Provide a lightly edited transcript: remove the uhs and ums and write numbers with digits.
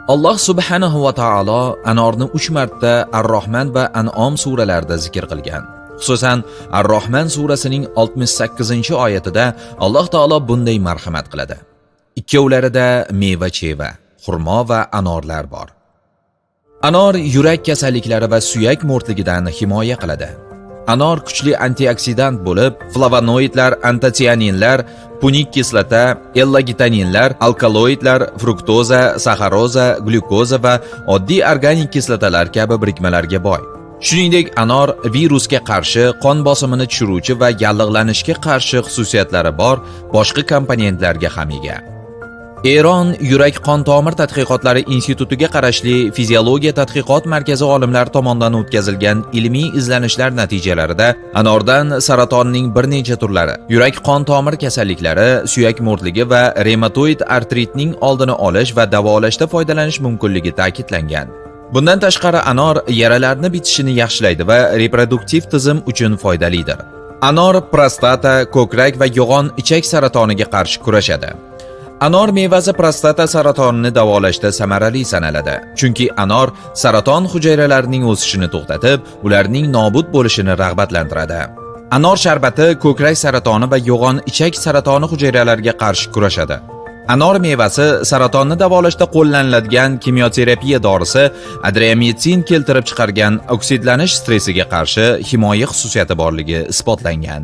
Alloh subhanahu va taolo anorni 3 marta Ar-Rohman va An'om suralarida zikr qilgan. Xususan, Ar-Rohman surasining 68-oyatida Alloh taolo bunday marhamat qiladi. Ikkovlarida meva-cheva, xurmo va anorlar bor. Anor yurak kasalliklari va suyak mo'rtligidan himoya qiladi. Anor kuchli antioksidant bo'lib, flavonoidlar, antotsianinlar, punik kislota, ellagitaninlar, alkaloidlar, fruktoza, saxaroza, glyukoza va oddiy organik kislotalar kabi birikmalarga boy. Shuningdek, anor virusga qarshi, qon bosimini tushiruvchi va yallig'lanishga qarshi xususiyatlari bor boshqa komponentlarga ham ega. Eron yurak qon tomir tadqiqotlari institutiga qarashli fiziologiya tadqiqot markazi olimlari tomonidan o'tkazilgan ilmiy izlanishlar natijalarida anordan saratonning bir necha turlari, yurak qon tomir kasalliklari, suyak mo'rtligi va revmatoid artritning oldini olish va davolashda foydalanish mumkinligi ta'kidlangan. Bundan tashqari, anor yaralarni bitishini yaxshilaydi va reproduktiv tizim uchun foydalidir. Anor prostata, ko'krak va yo'g'on ichak saratoniga qarshi kurashadi. Anor mevasi prostata saratonini davolashda samarali sanaladi. Chunki anor saraton hujayralarining o'sishini to'xtatib, ularning nobud bo'lishini rag'batlantiradi. Anor sharbati ko'krak saratoni va yo'g'on ichak saratoni hujayralariga qarshi kurashadi. Anor mevasi saratonni davolashda qo'llaniladigan kimyoterapiya dorisi adriamitsin keltirib chiqargan oksidlanish stressiga qarshi himoya xususiyati borligi isbotlangan.